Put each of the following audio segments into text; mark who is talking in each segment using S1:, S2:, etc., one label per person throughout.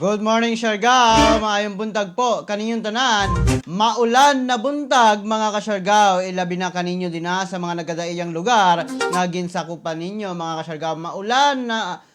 S1: Good morning, Siargao. Maayong buntag po kaninyong tanan. Maulan na buntag, mga kasyargao. Ilabi na kaninyo din sa mga nagkadaiyang lugar nga ginsakupan ninyo, mga kasyargao. Maulan na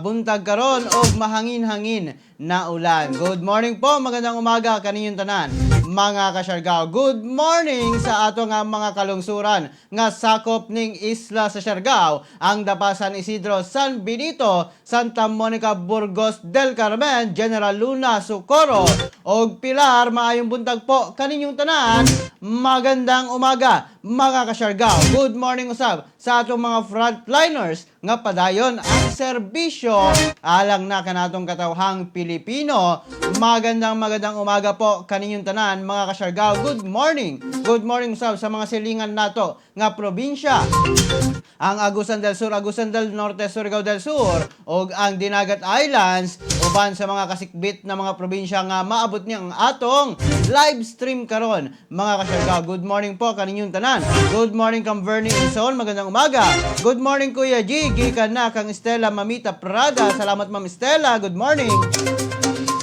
S1: buntag karon og mahangin-hangin na ulan. Good morning po, magandang umaga kaninyong tanan, mga kasyargao. Good morning sa ato nga mga kalungsuran nga sakop ning isla sa Siargao, ang Dapa, San Isidro, San Benito, Santa Monica, Burgos del Carmen, General Luna, Socorro, og Pilar. Maayong buntag po kaninyong tanan. Magandang umaga, mga kasyargao. Good morning usab sa atong mga frontliners nga padayon ang serbisyo alang na kanatong katawhang Pilipino. Magandang magandang umaga po kaninyong tanan, mga kasyargao. Good morning. Good morning usab sa mga silingan nato nga probinsya, ang Agusan del Sur, Agusan del Norte, Surigao del Sur ug ang Dinagat Islands, uban sa mga kasikbit na mga probinsya nga maabot niya ang atong live stream karon, mga kasyargao. Good morning po kaninyong tanan. Good morning kang Vernie Inson, magandang umaga. Good morning, Kuya G, gikan na kang Stella Mamita Prada. Salamat, Ma'am Stella. Good morning.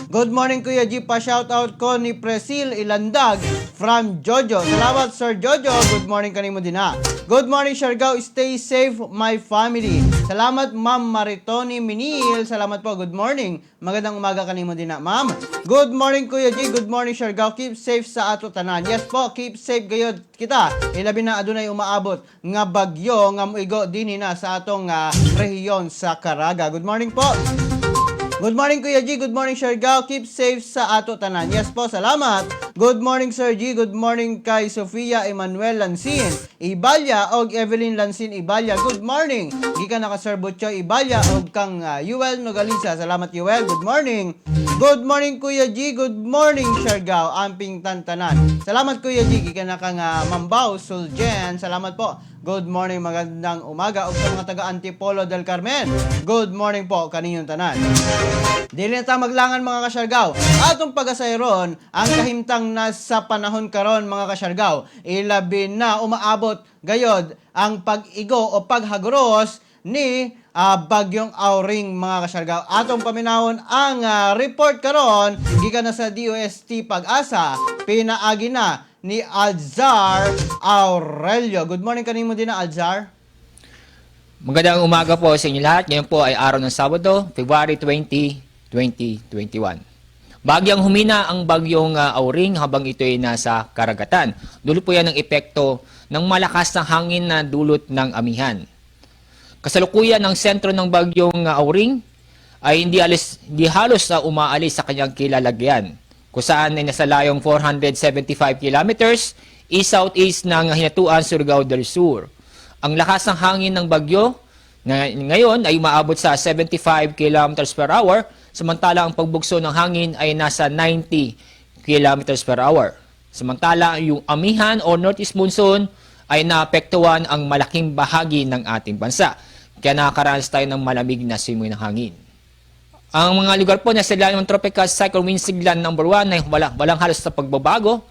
S1: Good morning, Kuya G. Pa shoutout ko ni Presil Ilandag from Jojo. Salamat, Sir Jojo. Good morning kanimo din ha. Good morning, Siargao. Stay safe, my family. Salamat, Ma'am Maritoni Minil. Salamat po. Good morning. Magandang umaga kanimo din ha, Ma'am. Good morning, Kuya G. Good morning, Siargao. Keep safe sa ato tanan. Yes po, keep safe gayod kita. Ilabi na adunay umaabot nga bagyo nga moigo dinhi na sa atong rehiyon sa Caraga. Good morning po. Good morning, Kuya G. Good morning, Siargao. Keep safe sa ato tanan. Yes po, salamat. Good morning, Sir G. Good morning kay Sofia Emmanuel Lansin Ibalya og Evelyn Lansin Ibalya. Good morning. Gikan na ka Sir Butcho Ibalya og kang Yuel Nogalisa. Salamat, Yuel. Good morning. Good morning, Kuya G. Good morning, Siargao. Amping tantanan. Salamat, Kuya G. Gikan na kang Mambaw Suljen. Salamat po. Good morning, magandang umaga ug sa mga taga Antipolo del Carmen. Good morning po kaninyong tanan. Dili na ta maglangan, mga kasyargaw. Atong pagasayron ang kahimtang nasa panahon karon, mga kasyargaw. Ilabi na umaabot gayod ang pag-igo o paghaguros ni Bagyong Auring, mga kasyargaw. Atong paminawon ang report karon gikan na sa DOST Pag-asa, pinaagi na ni Alzar Aurelio. Good morning kanimo din na, Alzar.
S2: Magandang umaga po sa inyo lahat. Ngayon po ay araw ng Sabado, February 20, 2021. Bahagyang humina ang bagyong Auring habang ito ay nasa karagatan. Dulot po yan ng epekto ng malakas na hangin na dulot ng amihan. Kasalukuyan, ang sentro ng bagyong Auring ay hindi halos na umaalis sa kanyang kilalagyan, kung saan ay nasa layong 475 kilometers east-southeast ng Hinatuan, Surigao del Sur. Ang lakas ng hangin ng bagyo na ngayon ay umaabot sa 75 kilometers per hour, samantala ang pagbugso ng hangin ay nasa 90 kilometers per hour. Samantala, yung amihan o northeast monsoon ay naapektuhan ang malaking bahagi ng ating bansa. Kaya nakakaranas tayo ng malamig na simoy ng hangin. Ang mga lugar po na sa ilalim ng Tropical Cyclone Wind Signal number 1 ay walang halos sa pagbabago.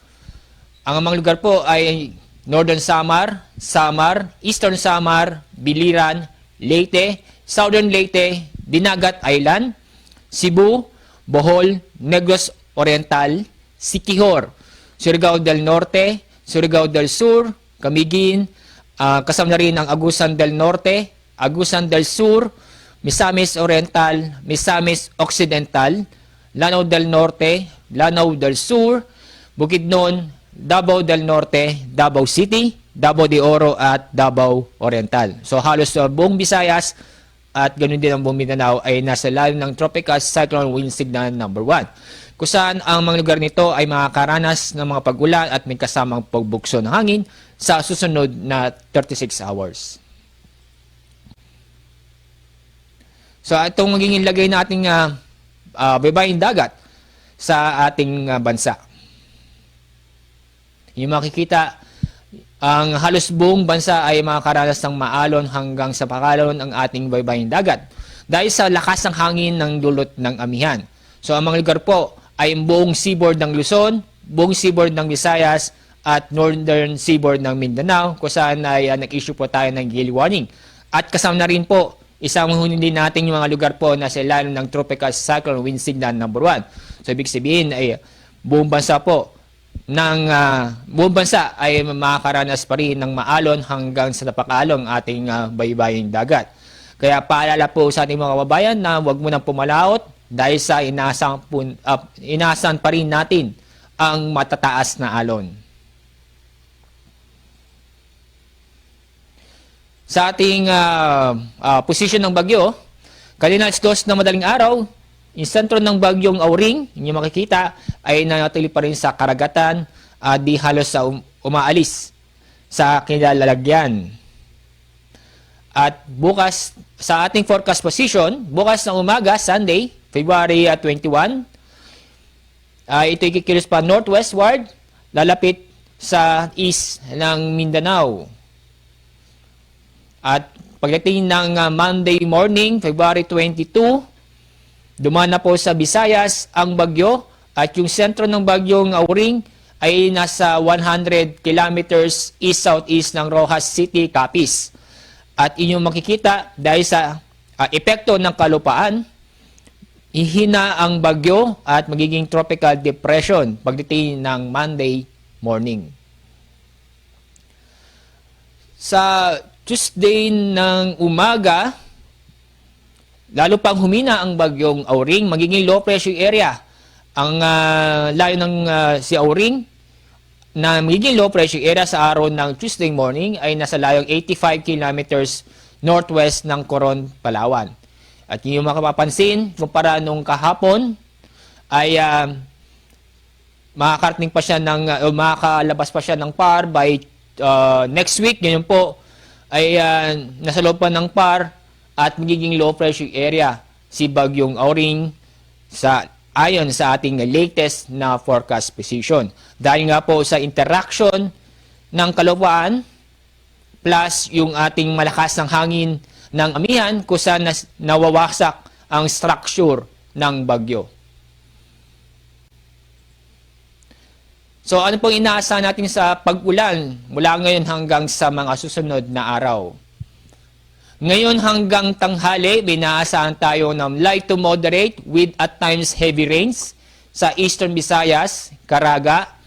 S2: Ang mga lugar po ay Northern Samar, Samar, Eastern Samar, Biliran, Leyte, Southern Leyte, Dinagat Island, Cebu, Bohol, Negros Oriental, Siquijor, Surigao del Norte, Surigao del Sur, Camiguin, kasama na rin ang Agusan del Norte, Agusan del Sur, Misamis Oriental, Misamis Occidental, Lanao del Norte, Lanao del Sur, Bukidnon, Davao del Norte, Davao City, Davao de Oro at Davao Oriental. So halos sa buong Visayas at ganun din ang buong Mindanao ay nasa lalim ng Tropical Cyclone Wind Signal number 1, kung saan ang mga lugar nito ay makakaranas ng mga pag-ulan at may kasamang pagbugso ng hangin sa susunod na 36 hours. So itong magiging lagay nating baybaying dagat sa ating bansa. Yung makikita, ang halos buong bansa ay makakaranas ng maalon hanggang sa pakalon ang ating baybaying dagat dahil sa lakas ng hangin ng dulot ng amihan. So ang mga lugar po ay ang buong seaboard ng Luzon, buong seaboard ng Visayas at northern seaboard ng Mindanao, kung saan ay nag-issue po tayo ng gale warning. At kasama na rin po Isang din natin yung mga lugar po na sa ilalim ng Tropical Cyclone Wind Signal number 1. So, ibig sabihin ay buong bansa po ng buong bansa ay makakaranas pa rin ng maalon hanggang sa napakaalon ang ating baybaying dagat. Kaya paalala po sa ating mga kababayan na huwag mo nang pumalaot dahil sa inaasahan pa rin natin ang matataas na alon. Sa ating position ng bagyo, kanina alas 2 ng madaling araw, yung sentro ng bagyong Auring, inyo makikita, ay nanatili pa rin sa karagatan at di halos sa umaalis sa kinalalagyan. At bukas, sa ating forecast position, bukas ng umaga, Sunday, February 21, ito'y kikilos pa northwestward, lalapit sa east ng Mindanao. At pagdating ng Monday morning, February 22, dumaan na po sa Visayas ang bagyo at yung sentro ng bagyong Auring ay nasa 100 kilometers east-southeast ng Roxas City, Capiz. At inyong makikita dahil sa epekto ng kalupaan, ihina ang bagyo at magiging tropical depression pagdating ng Monday morning. Sa Tuesday ng umaga, lalo pang humina ang bagyong Auring, magiging low pressure area. Ang layo ng si Auring na magiging low pressure area sa araw ng Tuesday morning ay nasa layong 85 kilometers northwest ng Coron, Palawan. At yung makapapansin, kumpara nung kahapon, ay makakarating pa siya ng, o makakalabas pa siya ng PAR by next week. Ganyan po, ay nasa loob pa ng PAR at magiging low pressure area si Bagyong Auring sa ayon sa ating latest na forecast position. Dahil nga po sa interaction ng kalupaan plus yung ating malakas ng hangin ng amihan kung saan nawawasak ang structure ng bagyo. So ano pong inaasahan natin sa pag-ulan mula ngayon hanggang sa mga susunod na araw? Ngayon hanggang tanghali, binaasahan tayo ng light to moderate with at times heavy rains sa Eastern Visayas, Caraga,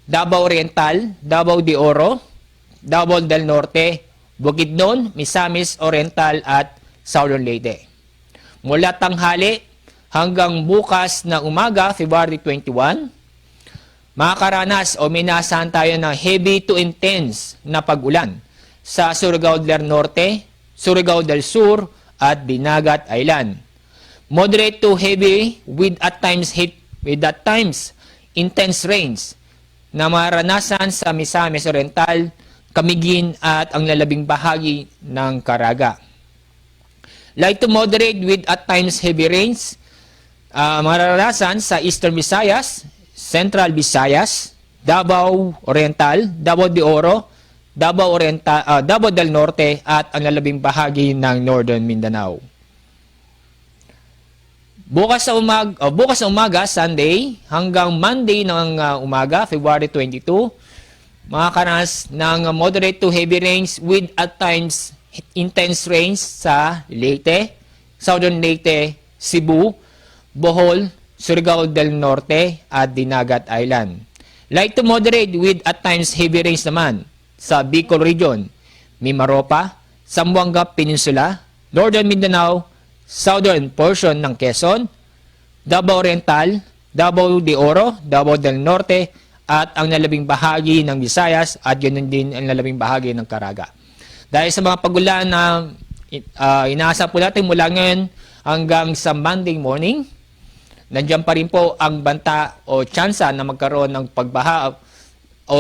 S2: Davao Oriental, Davao de Oro, Davao del Norte, Bukidnon, Misamis Oriental at Southern Leyte. Mula tanghali hanggang bukas na umaga, February 21, makakaranas o minasahan tayo ng heavy to intense na pag-ulan sa Surigao del Norte, Surigao del Sur at Dinagat Island. Moderate to heavy with at times hit with at times intense rains na maranasan sa Misamis Oriental, Camiguin at ang lalabing bahagi ng Caraga. Light to moderate with at times heavy rains mararanasan sa Eastern Visayas, Central Visayas, Davao Oriental, Davao de Oro, Davao Oriental, Davao del Norte at ang lalabing bahagi ng Northern Mindanao. Bukas sa umaga, Sunday, hanggang Monday ng umaga, February 22, makakaranas ng moderate to heavy rains with at times intense rains sa Leyte, Southern Leyte, Cebu, Bohol, Surigao del Norte at Dinagat Island. Light to moderate with at times heavy rains naman sa Bicol Region, Mimaropa, Zamboanga Peninsula, Northern Mindanao, southern portion ng Quezon, Davao Oriental, Davao de Oro, Davao del Norte, at ang nalabing bahagi ng Visayas at ganoon din ang nalabing bahagi ng Caraga. Dahil sa mga pagulan na inaasa po natin mula ngayon hanggang sa Monday morning, nandiyan pa rin po ang banta o tsansa na magkaroon ng pagbaha o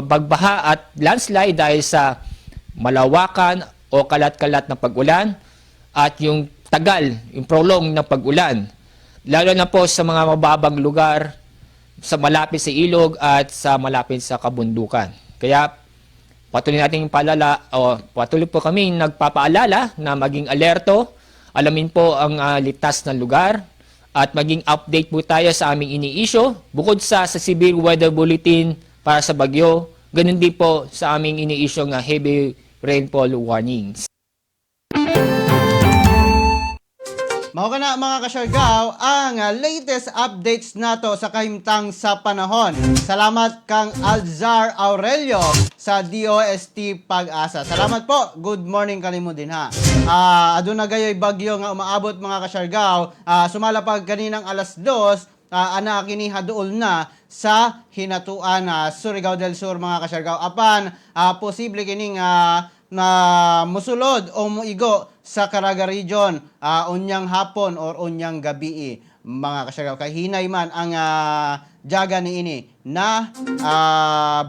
S2: pagbaha at landslide dahil sa malawakan o kalat-kalat na pag-ulan at yung tagal, yung prolong ng pag-ulan. Lalo na po sa mga mababang lugar, sa malapit sa ilog at sa malapit sa kabundukan. Kaya patuloy nating paalala o patuloy po kami nagpapaalala na maging alerto, alamin po ang ligtas na lugar at maging update po tayo sa aming ini-issue bukod sa Severe Weather Bulletin para sa bagyo, ganun din po sa aming ini-issue nga heavy rainfall warnings.
S1: Mao kana, mga kasyargaw, ang latest updates nato sa kahimtang sa panahon. Salamat kang Alzar Aurelio sa DOST Pag-asa. Salamat po. Good morning kanimo din ha. Aduna gayoy bagyo nga umaabot, mga kasyargaw. Sumalapag kaninang alas 2, ana kini haduol na sa Hinatuan, Surigao del Sur, mga kasyargaw. Apan posible kining na musulod o muigo sa Caraga Region unyang hapon or unyang gabi, mga kasyargaw, kay hinay man ang jaga niini na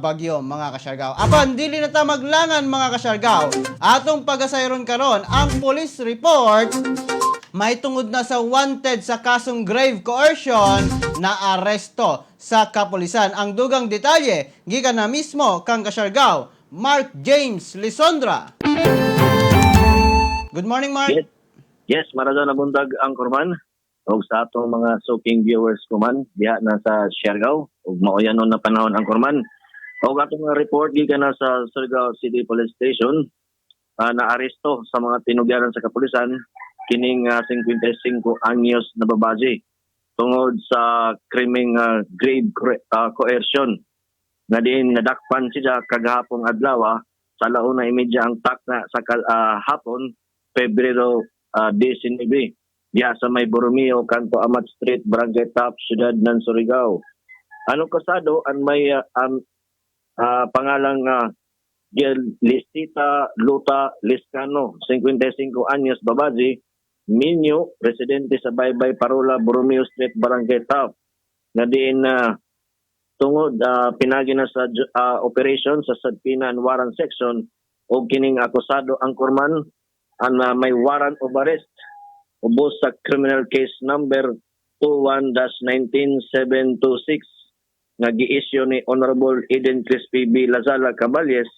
S1: bagyo, mga kasyargaw. Apan dili na ta maglangan, mga kasyargaw. Atong pagasayron karon ang police report may tungod na sa wanted sa kasong grave coercion na aresto sa kapulisan. Ang dugang detalye, gikan na mismo kang Kasyargaw, Mark James Lisondra. Good morning, Mark.
S3: Yes, maradona na buntag, Anchorman, ug sa atong mga suking viewers kuman diha na sa Siargao ug maoyanon na panahon, Anchorman. Ug atong mga report gikan na sa Surigao City Police Station, na aresto sa mga tinugyaran sa kapulisan kining 55 anyos na babae tungod sa krimeng grave coercion nga diin nadakpan siya kagahapon adlaw sa 1:30 ang takna sa hapon, Pebrero 19, diha sa may Borromeo, Kanto Amat Street, Barangay Taft, Siyudad ng Surigao. Anong kasado ang may pangalang Listita Luta Liscano, 55 anyos, babae, Minyo, residente sa Baybay Parola, Borromeo Street, Barangay Taft. Na diin na tungod pinagi na sa operation sa Subpoena and Warrant Section o kining akusado, Anchorman, ang may warrant of arrest ubos sa criminal case number 21-19726 nga gi-issue ni Honorable Eden Crispi B. Lazala Caballes,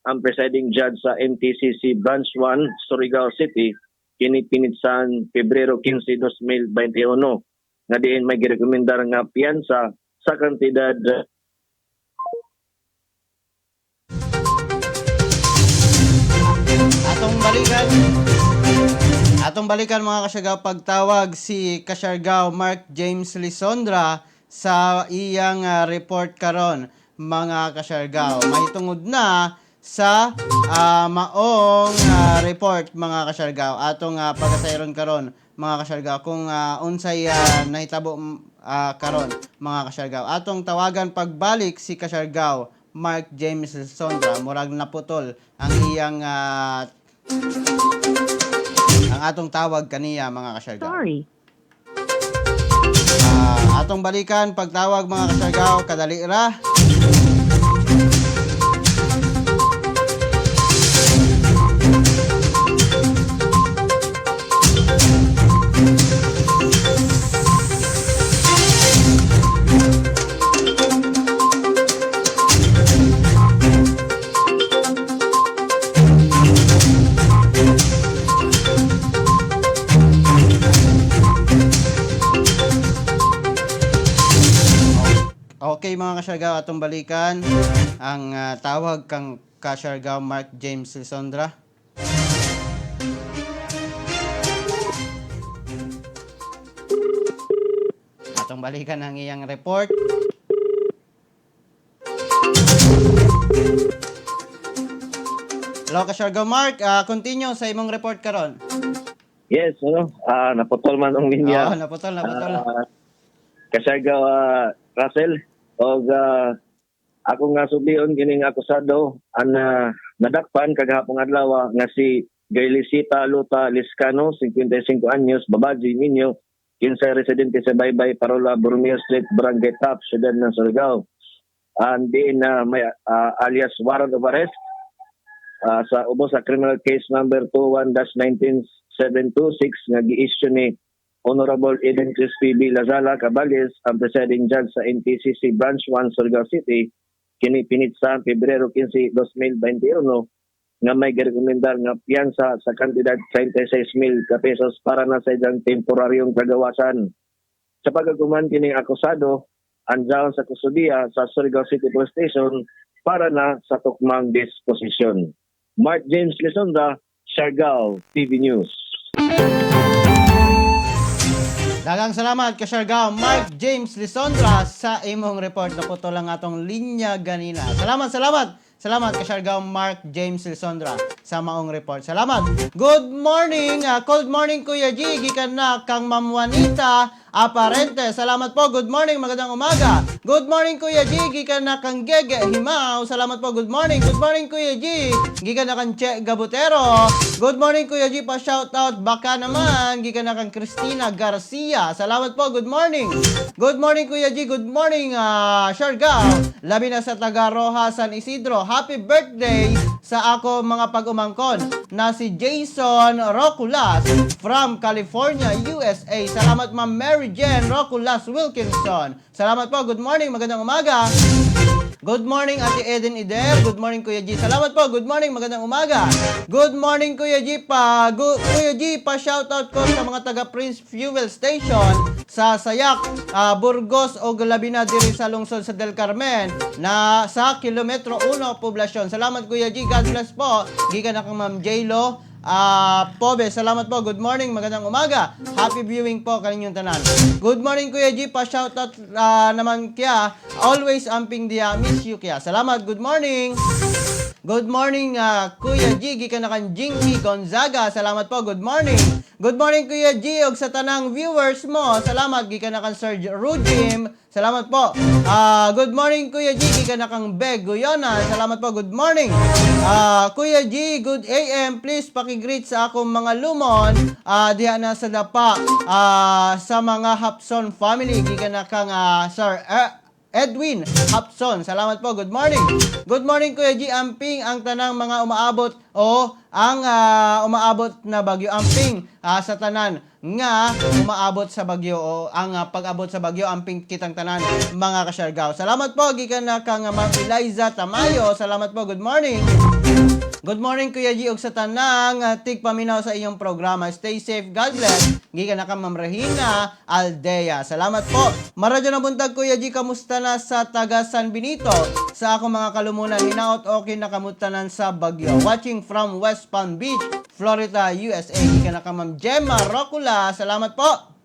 S3: ang presiding judge sa MTCC Branch 1, Surigao City, kini pinitsan Pebrero 15, 2021, nga diin may girekomendar nga piyansa sa kantidad
S1: Atong balikan, mga kasyargaw, pagtawag si Kasyargaw Mark James Lisondra sa iyang report karon, mga kasyargaw. Mahitungod na sa maong report, mga kasyargaw. Atong pagasayron karon, mga kasyargaw, kung unsay nahitabo karon, mga kasyargaw. Atong tawagan pagbalik si Kasyargaw Mark James Lisondra. Murag naputol ang iyang ang atong tawag kaniya, mga kasyargaw.
S4: Sorry.
S1: Atong balikan pagtawag, mga kasyargaw, kadali ra. Okay, mga kasyargaw, atong balikan ang tawag kang Kasyargaw Mark James Lisondra. Atong balikan ang iyang report. Hello, Kasyargaw Mark. Continue sa imong report karon.
S3: Yes, ano, naputol man ang linya.
S1: Oo, naputol, naputol.
S3: Kasyargaw Russell, og ako nga sublion kining akusado ang nadakpan kagahapon adlaw nga si Gailisita Luta Liscano, 55 anyos, babae, minyo, kinsa residente sa Baybay, Parola, Borromeo Street, Barangay Taft, Siyudad ng Surigao. And diin na may alias warrant of arrest sa ubos sa criminal case number 21-19726 nga gi-issue ni Honorable Eden Crispi B. Lazala Caballes, ang presiding judge sa NTCC Branch 1, Surigao City, kini pinitsa Pebrero 15, 2021, nga may girekomendar nga piyansa sa kantidad 36,000 ka pesos para na sa isang temporaryong kagawasan. Sa pagkaguman kining akusado, anjaon sa kustudiya sa Surigao City Police Station para na sa tukmang disposisyon. Mark James Lisonda, Siargao TV News.
S1: Daghang salamat, Kasiargao Mark James Lisondra, sa imong report. Naputol lang atong linya ganina. Salamat, salamat. Salamat, Kasiargao Mark James Lisondra, sa maong report. Salamat. Good morning. Cold morning, Kuya G. Gikan na kang Ma'am Juanita Aparente. Salamat po. Good morning. Magandang umaga. Good morning, Kuya G. Gikan na kang Gege Himaw. Salamat po. Good morning. Good morning, Kuya G. Gikan na kang Che Gabutero. Good morning, Kuya G. Pa shout out. Baka naman. Gikan na kang Christina Garcia. Salamat po. Good morning. Good morning, Kuya G. Good morning, Siargao. Labi na sa taga Roja, San Isidro. Happy birthday sa ako mga pag-umangkon na si Jason Roculas from California, USA. Salamat, Ma'am Mary Jen Roculas Wilkinson. Salamat po. Good morning. Magandang umaga. Good morning, Ate Eden Ider. Good morning, Kuya G. Salamat po. Good morning. Magandang umaga. Good morning, Kuya G. Kuya G, pa shoutout ko sa mga taga Prince Fuel Station sa Sayak, Burgos o labi na diri sa lungsod sa Del Carmen na sa kilometro 1 poblasyon. Salamat, Kuya G. God bless po. Gikan na kang Ma'am Jaylo Pobe, salamat po. Good morning, magandang umaga. Happy viewing po kaninyong tanan. Good morning, Kuya G. Pa shoutout naman kya. Always amping diya. Miss you kya. Salamat. Good morning. Good morning, Kuya G. Gikan na kang Jinky Gonzaga. Salamat po. Good morning. Good morning, Kuya G. Og sa tanang viewers mo. Salamat. Gikan na kang Serge Rujim. Salamat po. Good morning, Kuya G. Gikan na kang Beg Guyona. Salamat po. Good morning. Kuya G, good AM. Please paki-greet sa akong mga lumon diha na sa Dapa sa mga Hapson family. Gikan na kang Sir Edwin Hapson. Salamat po. Good morning. Good morning, Kuya G. Amping ang tanang mga umaabot o ang umaabot na bagyo. Amping sa tanan nga umaabot sa bagyo o ang pag-abot sa bagyo. Amping kitang tanan, mga kasyargaw. Salamat po. Gikan na kang Ma'am Eliza Tamayo. Salamat po. Good morning. Good morning, Kuya G, ug sa tanang tigpaminaw sa inyong programa. Stay safe, God bless. Gikan na ka Ma'am Regina Aldea. Salamat po. Maradyo na buntag, Kuya G, kamusta na sa taga San Benito? Sa akong mga kalumunan, hinaot okay na kamutanan sa bagyo. Watching from West Palm Beach, Florida, USA. Gikan na ka Ma'am Gemma Rocula. Salamat po.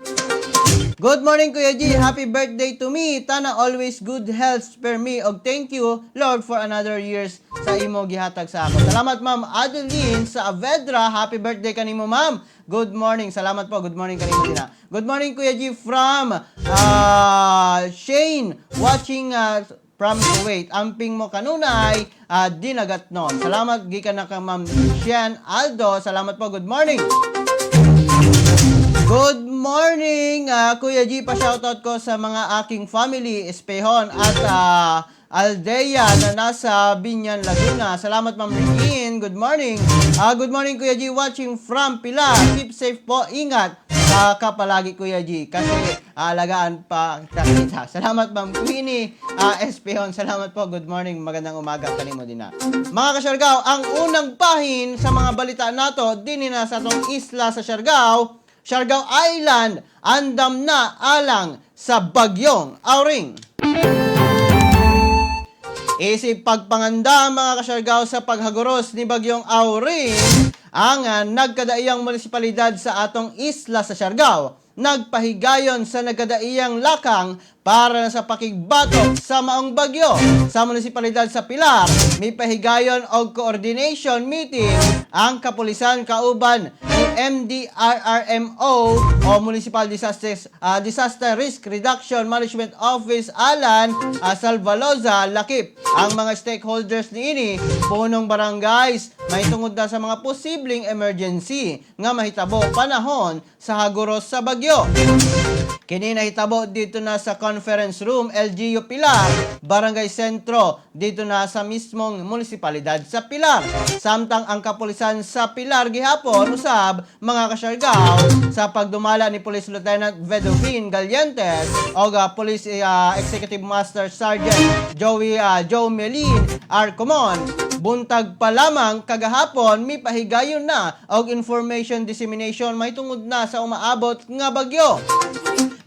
S1: Good morning, Kuya G. Happy birthday to me. Tana always good health per me. Og thank you, Lord, for another years sa imo gihatag sa ako. Salamat, Ma'am Adeline sa Avedra. Happy birthday kanimo, Ma'am. Good morning. Salamat po. Good morning kanimo din. Good morning, Kuya G, from Shane watching from Kuwait. Amping mo kanunay, dinagatnon. Salamat, gikan na ka Ma'am Shen Aldo. Salamat po. Good morning. Good morning, Kuya G. Pa-shoutout ko sa mga aking family, Espehon at Aldea na nasa Binyan, Laguna. Salamat, Ma'am Regine. Good morning. Good morning, Kuya G. Watching from Pilar. Keep safe po. Ingat ka palagi, Kuya G. Kasi alagaan pa kita. Salamat, Ma'am Queenie Espehon. Salamat po. Good morning. Magandang umaga kanimo din na. Mga kasyargao, ang unang bahin sa mga balita nato dinhi na sa atong isla sa Siargao, Siargao Island, andam na alang sa bagyong Auring. Isip pagpanganda, mga kasyargao, sa paghaguros ni Bagyong Auring, ang nagkadaiyang munisipalidad sa atong isla sa Siargao nagpahigayon sa nagkadaiyang lakang para na sa pakigbatok sa maong bagyo. Sa munisipalidad sa Pilar, may pahigayon og coordination meeting ang kapulisan kauban ni MDRRMO o Municipal Disaster Risk Reduction Management Office Alan Salvaloza Lakip. Ang mga stakeholders niini, punong barangays, may tungod na sa mga posibleng emergency nga mahitabo panahon sa haguros sa bagyo. Kini nahitabo dito na sa conference room, LGU Pilar, Barangay Sentro, dito na sa mismong munisipalidad sa Pilar. Samtang ang kapulisan sa Pilar gihapon usab, mga kasyargaw, sa pagdumala ni Police Lieutenant Vedovin Galientes o Police Executive Master Sergeant Joey Joe Melin Arcomon. Buntag pa lamang kagahapon, mi pahigayon na og information dissemination may tungod na sa umaabot nga bagyo.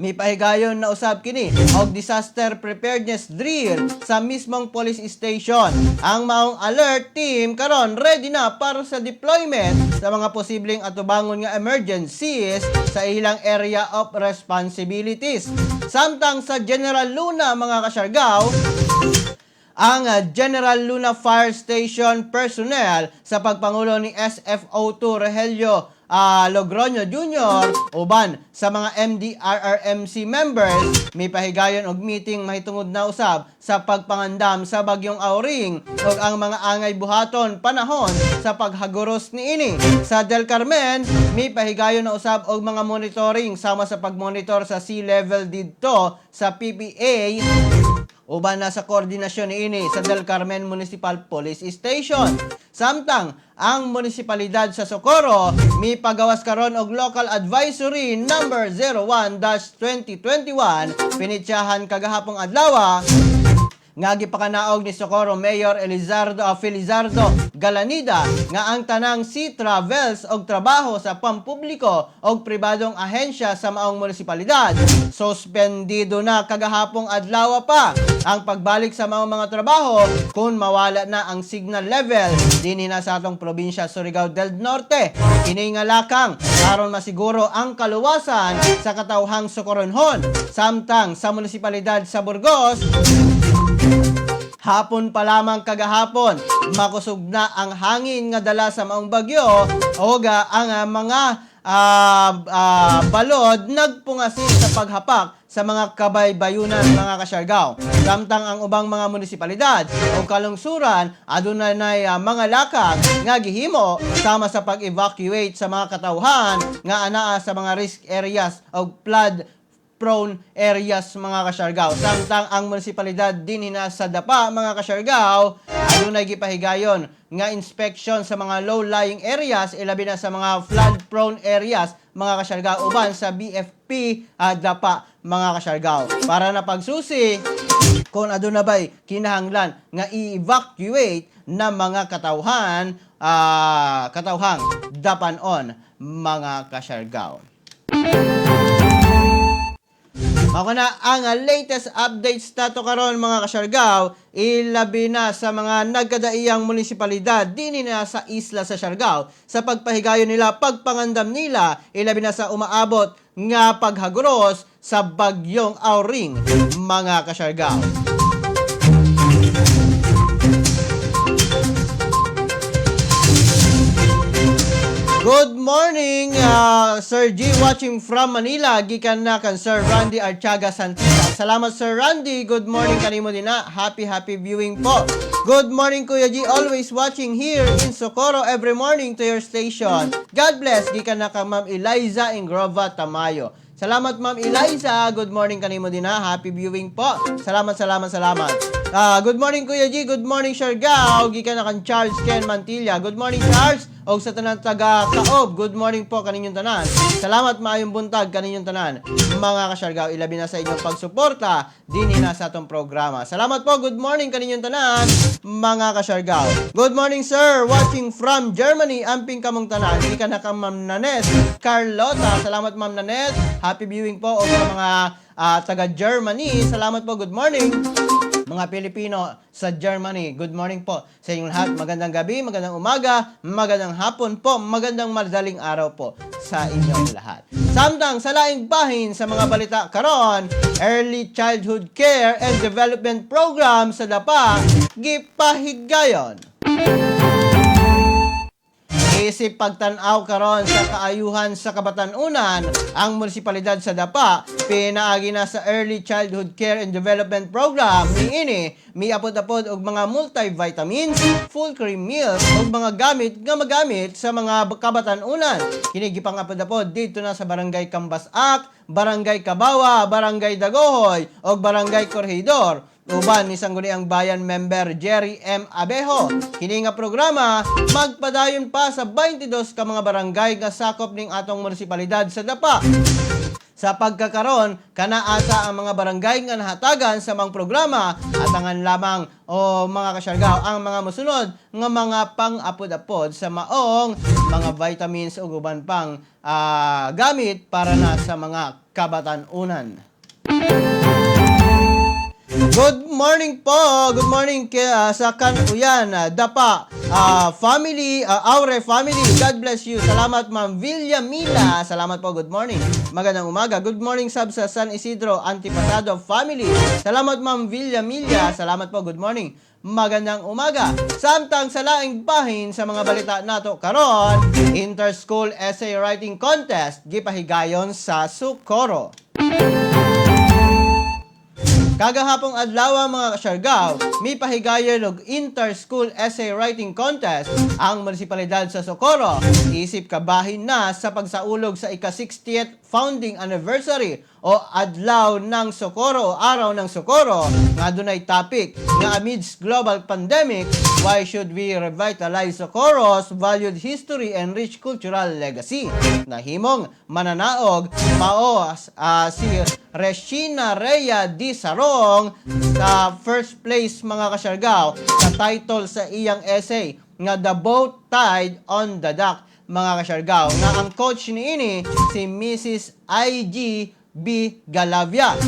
S1: Mipahigayon na usab kini og disaster preparedness drill sa mismong police station. Ang maong alert team karon ready na para sa deployment sa mga posibleng atubangon nga emergencies sa ilang area of responsibilities. Samtang sa General Luna, mga kasyargaw, ang General Luna Fire Station personnel sa pagpangulo ni SFO2 Rogelio Logroño Jr. uban sa mga MDRRMC members mipahigayon og meeting mahitungod na usab sa pagpangandam sa bagyong Auring ug ang mga angay buhaton panahon sa paghaguros niini. Sa Del Carmen, mipahigayon na usab og mga monitoring sama sa pagmonitor sa sea level didto sa PPA uban na sa koordinasyon niini sa Del Carmen Municipal Police Station. Samtang ang munisipalidad sa Socorro mipagawas karon og Local Advisory number 01-2021 pinitsahan kagahapong adlaw nga gipakanaog ni Socorro Mayor Elizardo Felizardo Galanida nga ang tanang sea travels og trabaho sa pampubliko og pribadong ahensya sa maong munisipalidad suspendido na kagahapong adlaw pa. Ang pagbalik sa maong mga trabaho kung mawala na ang signal level dinhi na sa atong probinsya Surigao del Norte. Kini nga lakang aron masiguro ang kaluwasan sa katawhang Socoronhon. Samtang sa munisipalidad sa Burgos, hapon pa lamang kagahapon, makusog na ang hangin nga dala sa maong bagyo o ang mga balod nagpungasin sa paghapak sa mga kabaybayunan, mga kasyargaw. Samtang ang ubang mga munisipalidad o kalungsuran aduna nay mga lakang nga gihimo sama sa pag-evacuate sa mga katawhan nga anaa sa mga risk areas o flood prone areas, mga kasyargaw. Samtang ang munisipalidad din sa Dapa, mga kasyargaw, adunay gipahigayon nga inspection sa mga low-lying areas, ilabi na sa mga flood-prone areas, mga kasyargaw, uban sa BFP Dapa, mga kasyargaw. Para na pagsusi kung aduna ba'y kinahanglan nga i-evacuate na mga katawhan, katawhang dapanon, mga kasyargaw. Mao na ang latest updates nato karon, mga kasyargaw, ilabi na sa mga nagkadaiyang munisipalidad dinhi na sa isla sa Siargao sa pagpahigayon nila, pagpangandam nila, ilabi na sa umaabot nga paghaguros sa bagyong Auring, mga kasyargaw. Good morning, Sir G, watching from Manila, gikan na kan Sir Randy Archaga Santita. Salamat, Sir Randy. Good morning kanimo din na. Happy happy viewing po. Good morning, Kuya G, always watching here in Socorro every morning to your station. God bless, gikan na ka Ma'am Eliza Ingrova Tamayo. Salamat, Ma'am Eliza. Good morning kanimo din ha. Happy viewing po. Salamat, salamat, salamat. Good morning, Kuya G. Good morning, Siargao. Gikan na kan Charles Ken Mantilla. Good morning, Charles. Og sa tanan taga Kaob. Good morning po kaninyong tanan. Salamat, maayong buntag kaninyong tanan, mga kasyargao, ilabi na sa inyong pagsuporta dinhi na sa atong programa. Salamat po. Good morning kaninyong tanan, mga kasyargao. Good morning, sir. Watching from Germany. Amping kamong tanan. Gikan na ka Ma'am Nanet Carlota. Salamat, Ma'am Nanet. Happy viewing po og sa mga taga Germany. Salamat po. Good morning, mga Pilipino sa Germany. Good morning po sa inyong lahat. Magandang gabi, magandang umaga, magandang hapon po, magandang madaling araw po sa inyong lahat. Samtang sa laing bahin sa mga balita karon, Early Childhood Care and Development Program sa Dapa gipahigayon. Isip pagtan-aw karon sa kaayuhan sa kabatanunan, ang munisipalidad sa Dapa pinaagi na sa Early Childhood Care and Development Program niini miapod-apod og mga multivitamins, full cream milk ug mga gamit nga magamit sa mga kabatanunan. Kini gipangapod-apod didto na sa Barangay Kambasak, Barangay Kabawa, Barangay Dagohoy ug Barangay Corregidor uban ni Sangguniang Bayan member Jerry M. Abejo. Kini nga programa magpadayon pa sa 22 ka mga barangay nga sakop ning atong munisipalidad sa Dapa. Sa pagkakaron, kanaasa ang mga barangay nga nahatagan sa mga programa, atangan lamang o mga kasyargaw ang mga musunod nga mga pang-apod-apod sa maong mga vitamins ug uban pang gamit para na sa mga kabatan-unan. Good morning po. Good morning kay, sa Kanuyan, Dapa, family, Aure family. God bless you. Salamat, Ma'am Villamila. Salamat po. Good morning. Magandang umaga. Good morning sab sa San Isidro Antipasado family. Salamat, Ma'am Villamila. Salamat po. Good morning. Magandang umaga. Samtang sa laing bahin sa mga balita nato karon, Inter-School Essay Writing Contest gipahigayon sa Socorro. Kagahapong adlaw, mga kasyargaw, may pahigayon og Inter-School Essay Writing Contest ang munisipalidad sa Socorro. Isip kabahin na sa pagsaulog sa ika-60th founding anniversary o Adlaw ng Socorro o Araw ng Socorro nga dunay topic nga "Amidst global pandemic, why should we revitalize Socorro's valued history and rich cultural legacy?" Nahimong mananaog mao si Regina Rhea D. Sarong sa first place, mga kasyargaw, sa title sa iyang essay nga "The Boat Tied on the Dock", mga kasyargaw, nga ang coach niini si Mrs. I.G. B. Galavia.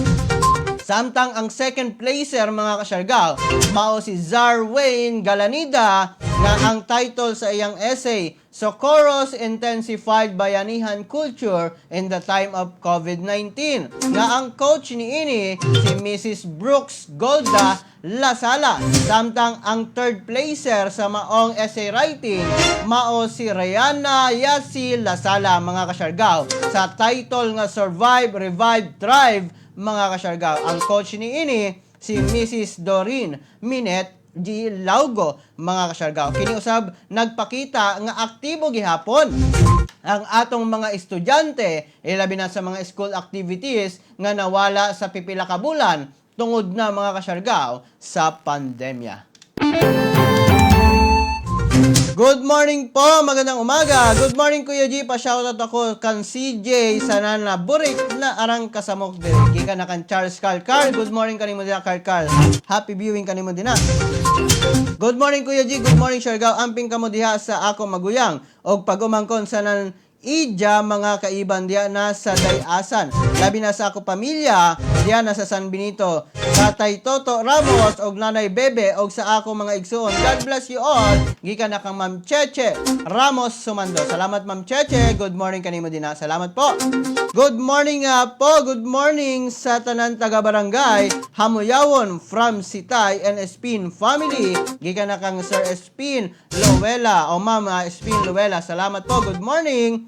S1: Samtang ang second placer, mga kasyargaw, mao si Zar Wayne Galanida nga ang title sa iyang essay "Socorro's Intensified Bayanihan Culture in the Time of COVID-19", nga ang coach niini si Mrs. Brooks Golda Lasala. Samtang ang third placer sa maong essay writing mao si Rihanna Yasi Lasala, mga kasyargaw, sa title nga "Survive, Revive, Thrive", mga kasyargaw. Ang coach niini si Mrs. Doreen Minet G. Laugo, mga kasyargaw. Kini usab nagpakita nga aktibo gihapon ang atong mga estudyante, ilabi na sa mga school activities nga nawala sa pipila ka bulan tungod na, mga kasyargaw, sa pandemya. Good morning po, magandang umaga. Good morning, Kuya G, pa-shoutout ako kan CJ sa nana burik na arang kasamok diri. Gikan na kan Charles Carl Carl. Good morning kanimo din, Carl Carl. Happy viewing kanimo din na. Good morning, Kuya G, good morning, Siargao. Amping kamo diha sa ako maguyang og pag-umangkon sa nan Ija mga kaiban diya na sa Dayasan. Labi na sa ako pamilya diya na sa San Benito. Tatay Toto Ramos og Nanay Bebe og sa ako mga igsuon. God bless you all. Gikan na kang Ma'am Cheche Ramos Sumando. Salamat, Ma'am Cheche. Good morning kanimo din na. Salamat po. Good morning po. Good morning sa tanan taga barangay Hamuyawon from Sitay and Espin family. Gikan na kang Sir Espin Lowela o Ma'am Espin Lowela. Salamat po. Good morning.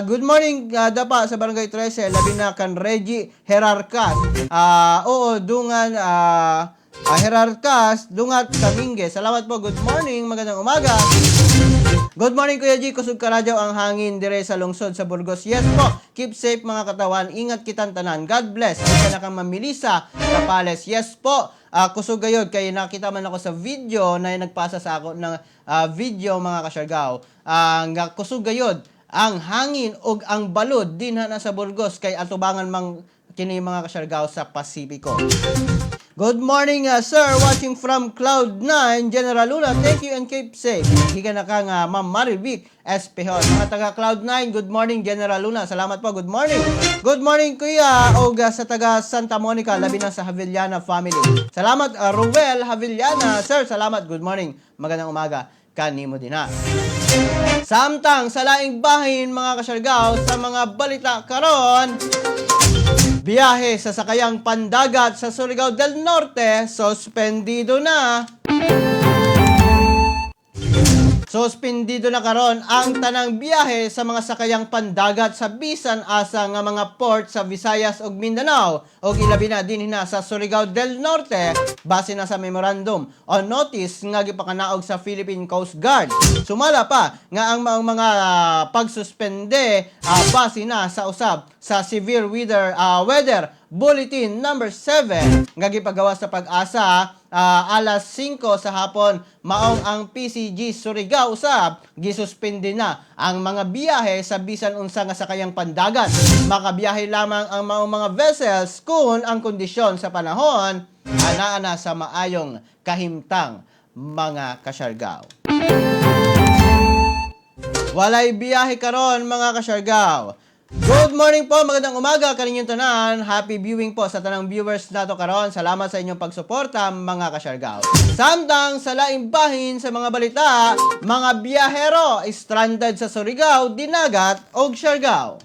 S1: Good morning dapa sa Barangay 13, labi na kan Reggie Herarcas. Oo, dungan Herarcas, Dungat Kaminge. Salamat po. Good morning. Magandang umaga. Good morning, Kuya G, kusog karadyaw ang hangin dire sa lungsod sa Burgos. Yes po. Keep safe, mga katawan. Ingat kitang tanan. God bless. Isa na kang Ma'am Melissa Tapales. Yes po. Kusog gayod kay nakita man ako sa video na nagpasa sa ako ng video, mga kasyargaw. Nga kusog gayod ang hangin ug ang balod dinha na sa Burgos kay atubangan mang kini, mga kasyargaw, sa Pasipiko. Good morning, sir. Watching from Cloud9, General Luna. Thank you and keep safe. Gikan na kang Ma'am Marivic Espehon. Mga taga Cloud9, good morning, General Luna. Salamat po. Good morning. Good morning, Kuya. Og sa taga Santa Monica, labi na sa Havillana family. Salamat, Ruel Havillana. Sir, salamat. Good morning. Magandang umaga. Kanimo din na. Samtang sa laing bahin, mga kasyargaw, sa mga balita karon, biyahe sa sakayang pandagat sa Surigao del Norte, suspendido na. Suspendido na karon ang tanang biyahe sa mga sakayang pandagat sa bisan asa nga mga port sa Visayas ug Mindanao ug ilabi na dinhi na sa Surigao del Norte base na sa memorandum o notice nga gipakanaog sa Philippine Coast Guard. Sumala pa nga ang mga pagsuspende base na sa usab sa severe weather weather Bulletin number 7 nga gipagawas sa Pag-asa alas 5 sa hapon. Maong ang PCG Surigao usab gisuspende na ang mga biyahe sa bisan unsa nga sakayang pandagat. Makabiyahe lamang ang maong mga vessels kung ang kondisyon sa panahon ana-ana sa maayong kahimtang, mga Kasyargao. Walay biyahe karon, mga Kasyargao. Good morning po, magandang umaga kaninyong tanan. Happy viewing po sa tanang viewers nato karon. Salamat sa inyong pagsuporta, mga Kasyargao. Samtang sa laing bahin sa mga balita, mga biyahero stranded sa Surigao, Dinagat ug Siargao.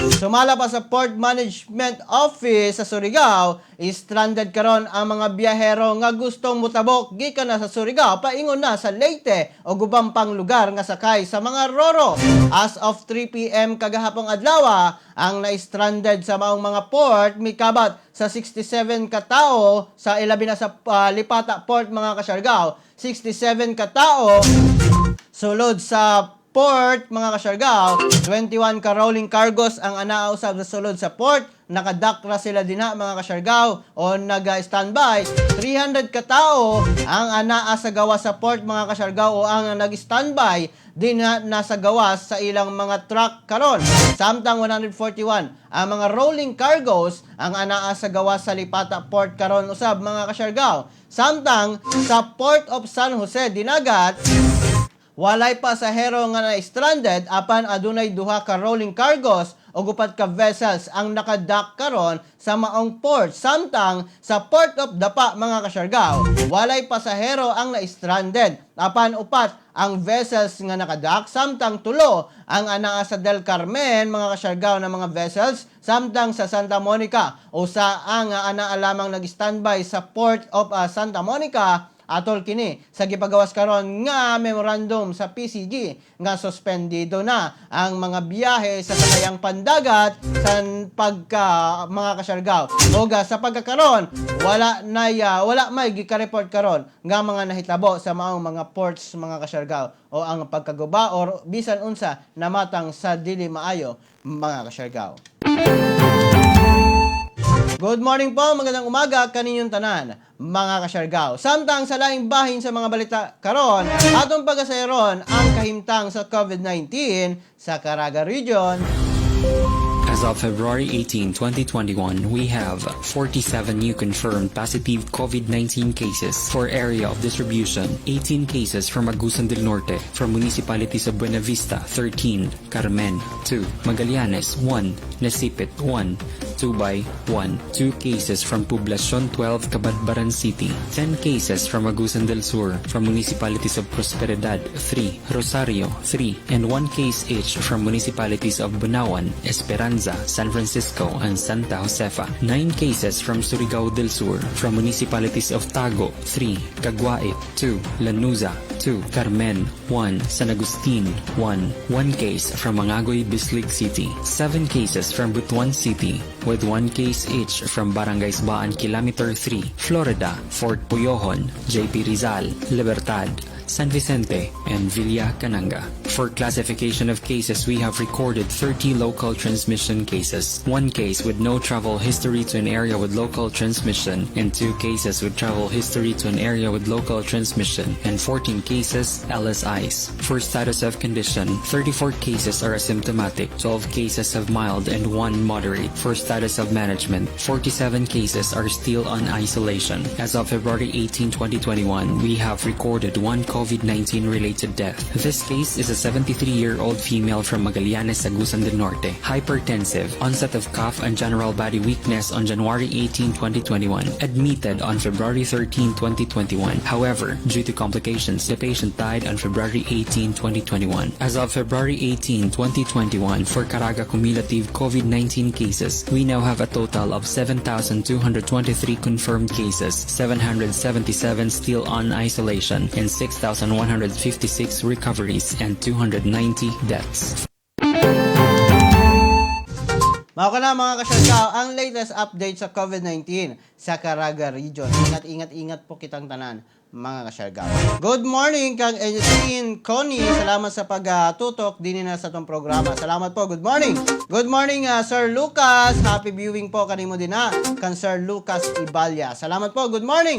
S1: Sumala pa sa Port Management Office sa Surigao, stranded karon ang mga biyahero nga gustong mutabok gikan na sa Surigao paingon na sa Leyte o ubang pang lugar nga sakay sa mga roro. As of 3 p.m. kagahapong adlaw, ang na-stranded sa maong mga port mikabat sa 67 katao sa ilabi na sa Lipata Port, mga Kasyargao, 67 katao. Sulod sa port, mga Kasyargao, 21 ka rolling cargos ang anaa usab sa sulod sa port. Nakadock ra sila dinha, mga Kasyargao, o nag-standby. 300 katao ang anaa sa gawas sa port, mga Kasyargao, o ang nag-standby dinha nasa gawas sa ilang mga truck karon. Samtang 141 ang mga rolling cargos ang anaa sa gawas sa Lipata Port karon usab, mga Kasyargao. Samtang sa Port of San Jose, Dinagat, walay pasahero nga na-stranded apan adunay duha ka rolling cargos o upat ka vessels ang nakadock karon sa maong port. Samtang sa Port of Dapa, mga Kasyargao, walay pasahero ang na-stranded apan upat ang vessels nga nakadock, samtang tulo ang anaa sa Del Carmen, mga Kasyargao, na mga vessels, samtang sa Santa Monica usa ang anaa lamang nag-standby sa Port of Santa Monica, atol kini sa gipagawas karon nga memorandum sa PCG nga suspendido na ang mga biyahe sa sakayang pandagat sa pagka, mga Kasyargao. Oga sa pagkakaron wala may gika-report karon nga mga nahitabo sa maong mga ports, mga Kasyargao, o ang pagkaguba or bisan unsa namatang sa dili maayo, mga Kasyargao. Good morning po, magandang umaga kaninyong tanan, mga Kasyargao. Samtang sa laing bahin sa mga balita karon, atong pagasayron ang kahimtang sa COVID-19 sa Caraga Region.
S4: As of February 18, 2021, we have 47 new confirmed positive COVID-19 cases. For area of distribution, 18 cases from Agusan del Norte, from municipalities of Buenavista, 13, Carmen, 2, Magallanes, 1, Nasipit, 1, Tubay, 1, 2 cases from Poblacion 12, Cabadbaran City, 10 cases from Agusan del Sur, from municipalities of Prosperidad, 3, Rosario, 3, and 1 case each from municipalities of Bunawan, Esperanza, San Francisco, and Santa Josefa. 9 cases from Surigao del Sur, from municipalities of Tago, 3, Cagwait, 2, Lanuza, 2, Carmen, 1, San Agustin, 1, 1 case from Mangagoy, Bislig City, 7 cases from Butuan City, with 1 case each from Barangays Baan Kilometer 3, Florida, Fort Puyohon, JP Rizal, Libertad, San Vicente, and Villa Cananga. For classification of cases, we have recorded 30 local transmission cases, 1 case with no travel history to an area with local transmission, and 2 cases with travel history to an area with local transmission, and 14 cases LSIs. For status of condition, 34 cases are asymptomatic, 12 cases have mild, and 1 moderate. For status of management, 47 cases are still on isolation. As of February 18, 2021, we have recorded one COVID-19 related death. This case is a 73-year-old female from Magallanes, Agusan del Norte. Hypertensive, onset of cough and general body weakness on January 18, 2021. Admitted on February 13, 2021. However, due to complications, the patient died on February 18, 2021. As of February 18, 2021, for Caraga cumulative COVID-19 cases, we now have a total of 7,223 confirmed cases, 777 still on isolation, and 6,156 recoveries and 290 deaths.
S1: Mao kana, mga Kasyargao, ang latest update sa COVID-19 sa Caraga Region. Ingat, ingat, ingat po kitang tanan, mga kasyargaw. Good morning kang Ejecine Connie. Salamat sa pagtutok din na sa atong programa. Salamat po. Good morning. Good morning, Sir Lucas. Happy viewing po kanimo din na kan Sir Lucas Ibalya. Salamat po. Good morning.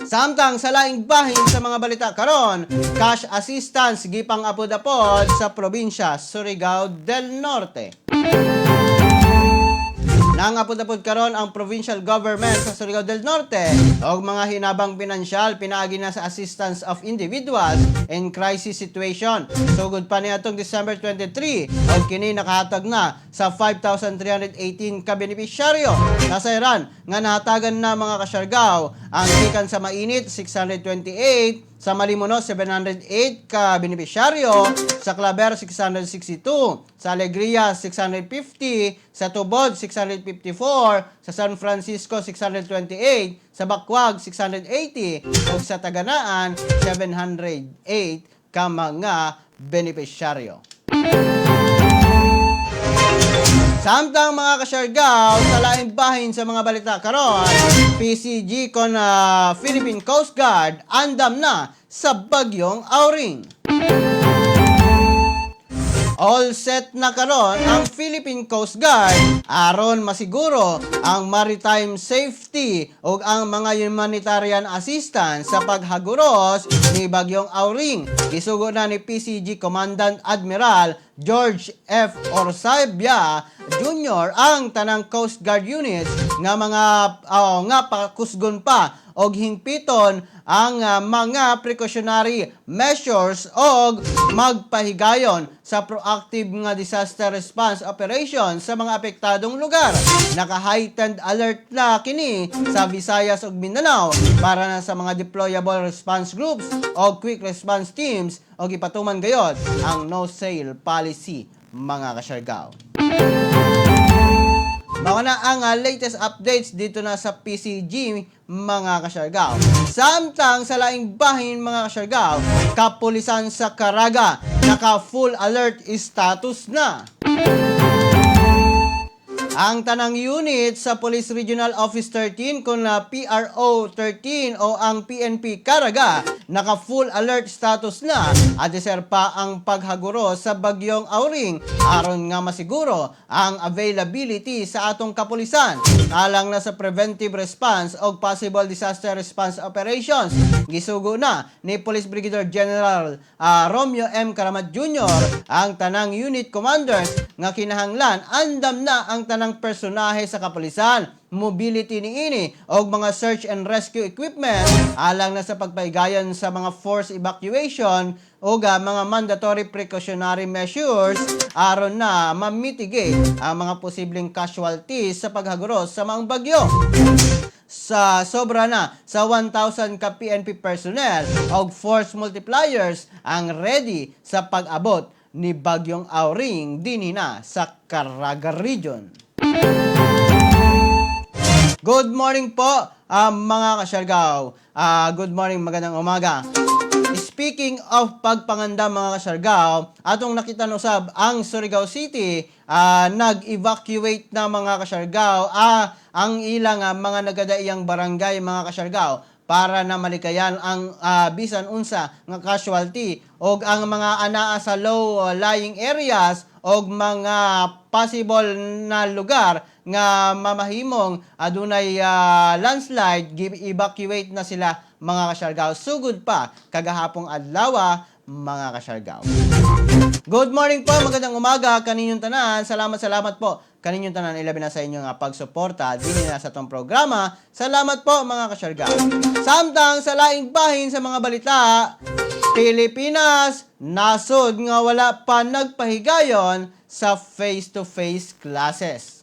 S1: Samtang sa laing bahin sa mga balita karon, cash assistance gipang apod-apod sa probinsya Surigao del Norte. Nangapod-apod karon ang provincial government sa Surigao del Norte og mga hinabang pinansyal pinaagi na sa assistance of individuals in crisis situation. Sugod pa niadtong December 23 og kini nakahatag na sa 5,318 ka benepisyaryo. Nasayran nga nahatagan na, mga kasyargaw, ang gikan sa Mainit 628, sa Malimono 708 ka benepisyaryo, sa Claver 662, sa Alegria 650, sa Tubod 654, sa San Francisco 628, sa Bacuag 680, ug sa Taganaan 708 ka mga benepisyaryo. Samtang, mga kasyargaw, sa laing bahin sa mga balita karon, PCG kon Philippine Coast Guard andam na sa bagyong Auring. All set na karon ang Philippine Coast Guard aron masiguro ang maritime safety ug ang mga humanitarian assistance sa paghaguros ni Bagyong Auring. Gisugo na ni PCG Commandant Admiral George F. Orsabia Jr. ang tanang Coast Guard units nga mga nga pakusgon pa og hingpiton ang mga precautionary measures og magpahigayon sa proactive nga disaster response operation sa mga apektadong lugar. Naka-heightened alert na kini sa Visayas ug Mindanao para na sa mga deployable response groups o quick response teams og ipatuman gayod ang no sail policy, mga kasyargaw. Mao na ang latest updates dito na sa PCG, mga kasyargaw. Samtang sa laing bahin, mga kasyargaw, kapulisan sa Caraga naka full alert status na. Ang tanang unit sa Police Regional Office 13 kung na PRO 13 o ang PNP Caraga naka full alert status na at pa ang paghaguro sa bagyong Auring aron nga masiguro ang availability sa atong kapulisan alang na sa preventive response o possible disaster response operations. Gisugo na ni Police Brigadier General Romeo M. Caramat Jr. ang tanang unit commanders nga kinahanglan andam na ang tanang personahe sa kapulisan, mobility niini og mga search and rescue equipment alang na sa pagpaigayon sa mga force evacuation o mga mandatory precautionary measures aron na ma-mitigate ang mga posibleng casualties sa paghaguros sa mga bagyo. Sa sobra na sa 1,000 ka PNP personnel og force multipliers ang ready sa pag-abot ni Bagyong Auring dinhi na sa Caraga Region. Good morning po, mga kasyargaw. Good morning, magandang umaga. Speaking of pagpanganda, mga kasyargaw, atong nakita no sab ang Surigao City nag-evacuate na, mga kasyargaw, ang ilang mga nagadaiyang barangay, mga kasyargaw, para na malikayan ang bisan unsa nga casualty og ang mga anaa sa low lying areas og mga possible na lugar nga mamahimong adunay landslide. Evacuate na sila, mga kasyargaw, sugod pa kagahapong adlaw, mga kasyargaw. Good morning po, magandang umaga kaninyong tanan. Salamat, salamat po kaninyong tanan, ilabi na sa inyong pagsuporta din na sa atong programa. Salamat po, mga kasyargaw. Samtang sa laing bahin sa mga balita, Pilipinas, nasod nga wala pa nagpahigayon sa face-to-face classes.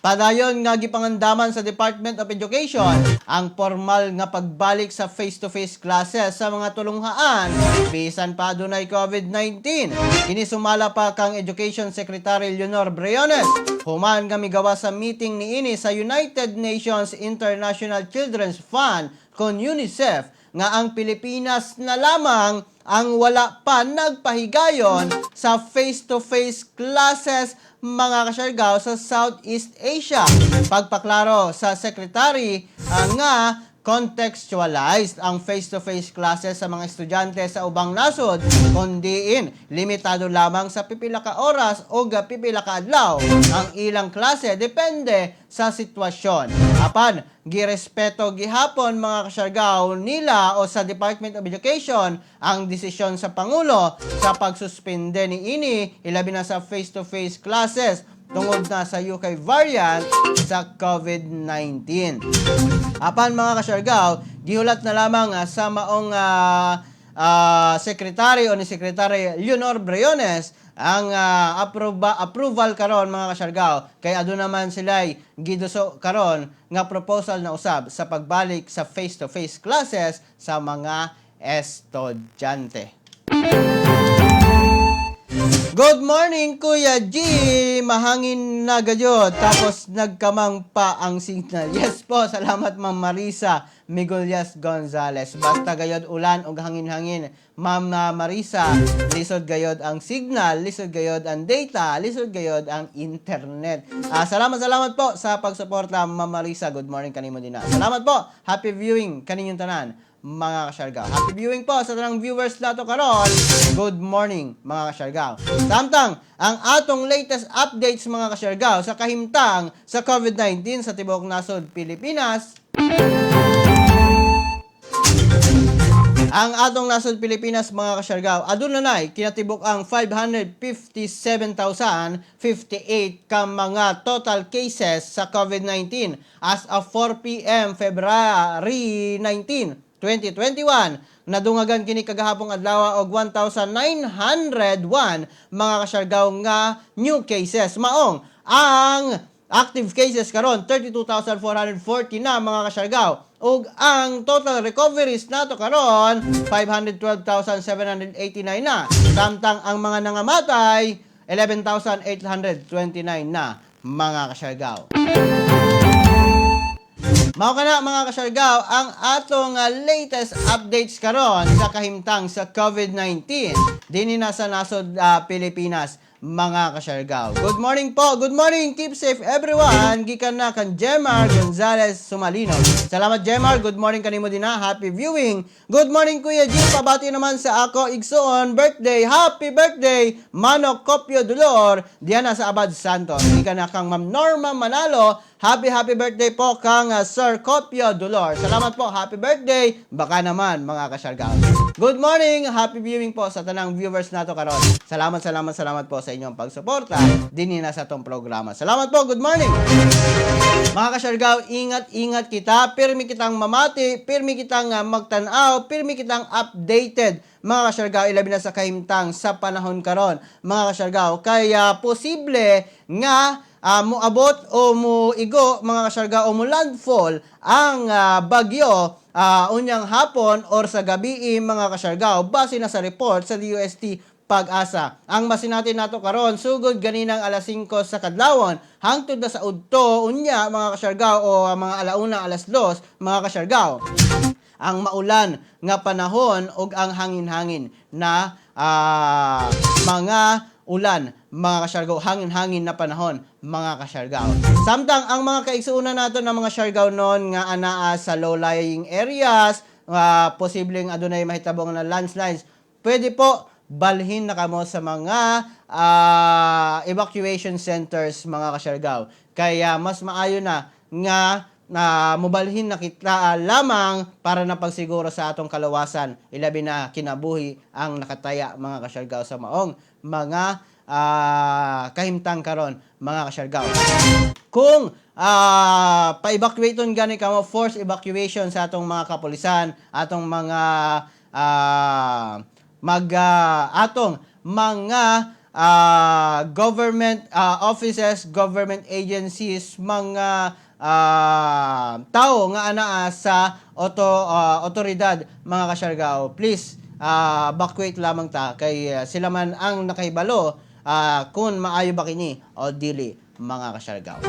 S1: Padayon nga gipangandaman sa Department of Education ang formal nga pagbalik sa face-to-face classes sa mga tulunghaan bisan pa adunay COVID-19. Kini sumala pa kang Education Secretary Leonor Briones human nga migawa sa meeting niini sa United Nations International Children's Fund kon UNICEF. nga ang Pilipinas na lamang ang wala pa nagpahigayon sa face-to-face classes, mga kasyargaw, sa Southeast Asia. Pagpaklaro sa secretary nga contextualized ang face-to-face classes sa mga estudyante sa ubang nasod kundiin limitado lamang sa pipila ka oras o pipila ka adlaw ang ilang klase depende sa sitwasyon. Apan, girespeto gihapon, mga kasyargaw, nila o sa Department of Education ang desisyon sa Pangulo sa pagsuspende ni ini, ilabi na sa face-to-face classes, tungod na sa UK variant sa COVID-19. Apan, mga kasyargaw, gihulat na lamang sa maong secretary o ni Secretary Leonor Briones ang approval karon, mga kasyargaw, kay aduna man sila'y giduso karon nga proposal na usab sa pagbalik sa face-to-face classes sa mga estudyante. Good morning, Kuya G! Mahangin na gayod. Tapos nagkamang pa ang signal. Yes po, salamat, Ma'am Marisa Miguelias Gonzales. Basta gayod ulan o hangin-hangin, Ma'am Marisa, lisod gayod ang signal, lisod gayod ang data, lisod gayod ang internet. Salamat, salamat po sa pagsuporta, Ma'am Marisa. Good morning kanimo din na. Salamat po. Happy viewing kaninyong tanan, mga kasyargaw. Happy viewing po sa tanang viewers nato karon. Good morning, mga kasyargaw. Samtang ang atong latest updates, mga kasyargaw, sa kahimtang sa COVID-19 sa tibuok nasod Pilipinas. Ang atong nasod Pilipinas, mga kasyargaw, aduna nay kinatibuk ang 557,058 ka mga total cases sa COVID-19 as of 4 p.m. February 19, 2021. Nadungagan kini kagahapong adlaw og 1,901, mga kasyargaw, nga new cases. Maong ang active cases karon 32,440 na, mga kasyargaw. Ug ang total recoveries nato karon 512,789 na. Samtang ang mga nangamatay 11,829 na, mga kasyargaw. Mao kana, mga kasyargaw, ang atong latest updates karon sa kahimtang sa COVID-19 dinhi na sa nasod Pilipinas, mga kasyargaw. Good morning po. Good morning. Keep safe, everyone. Gikan na kan Jemar Gonzalez Sumalino. Salamat, Jemar. Good morning kanimo din na. Happy viewing. Good morning, Kuya G. Pabati naman sa ako igsuon birthday. Happy birthday, Manok Kopyo Dolor. Diana sa Abad Santos. Gikan na kang Ma'am Norma Manalo. Happy happy birthday po kang Sir Kopyo Dolor. Salamat po. Happy birthday. Baka naman, mga kasyargaw. Good morning. Happy viewing po sa tanang viewers nato karon. Salamat, salamat, salamat po sa inyong pagsuporta dinhi na sa atong programa. Salamat po. Good morning. Mga kasyargaw, ingat-ingat kita. Pirmi kitang mamati, pirmi kitang magtanaw, pirmi kitang updated, mga kasyargaw, ilabi na sa kahimtang sa panahon karon, mga kasyargaw, kaya posible nga moabot o moigo, mga kasyargaw, o mo landfall ang bagyo unyang hapon or sa gabi, mga kasyargaw, base na sa report sa DOST PAGASA. Ang masinati nato karon sugod ganinang alas 5 sa kadlawon hangtod na sa udto unya, mga kasyargaw, o mga alauna, alas 2, mga kasyargaw, ang maulan nga panahon ug ang hangin-hangin na mga ulan, mga kasyargaw, hangin-hangin na panahon, mga kasyargaw. Samtang ang mga kaigsuonan nato ng mga Siargao noon nga anaa sa low-lying areas, posibleng adunay mahitabo nga landslides, pwede po balhin na kamo sa mga evacuation centers, mga kasyargaw. Kaya mas maayo na nga na mubalhin na kita lamang para na pagsiguro sa atong kalawasan, ilabi na kinabuhi ang nakataya, mga kasyargaw, sa maong mga kahimtang karon, mga kasyargaw. Kung pa-evacuate gani kamo, force evacuation sa atong mga kapulisan, atong mga atong mga government offices, government agencies, mga tao nga anaa sa otoridad, mga kasyargao, please evacuate lamang ta kay sila man ang nakahibalo kung maayo ba kini o dili, mga kasyargao.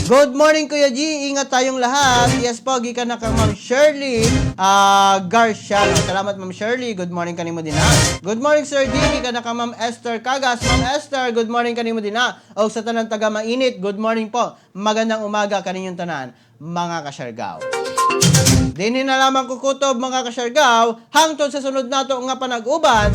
S1: Good morning, Kuya G. Ingat tayong lahat. Yes po, gikan na kang Ma'am Shirley Garciano. Salamat, Ma'am Shirley. Good morning kanimo din ha. Good morning, Sir G. Gikan na ka Ma'am Esther Cagas. Ma'am Esther, good morning kanimo din ha. Og sa tanan taga Mainit, good morning po. Magandang umaga kaninyong tanan, mga kasyargaw. Dini na lamang kukutob, mga kasyargaw, hangtod sa sunod nato nga panag-uban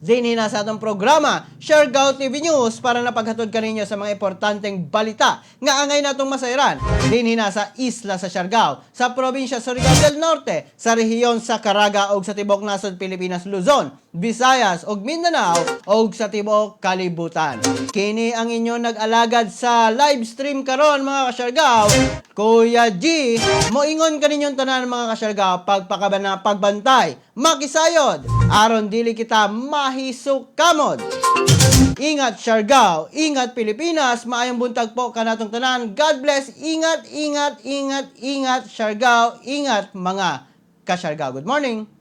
S1: dinhi na sa atong programa Siargao TV News para napaghatod kaninyo sa mga importanteng balita nga angay natong masayran dinhi na sa isla sa Siargao, sa probinsya Surigao del Norte, sa rehiyon sa Caraga ug sa tibuok nasod Pilipinas, Luzon, Visayas ug Mindanao ug sa tibuok kalibutan. Kini ang inyong nag-alagad sa live stream karon, mga kasyargao, Kuya G, moingon kaninyong tanan, mga kasyargao, pagpakabana, pagbantay, makisayod, aron dili kita mahisukamod. Ingat Siargao, ingat Pilipinas, maayong buntag po kanatong tanan. God bless, ingat, ingat, ingat, ingat Siargao, ingat mga kasyargao. Good morning!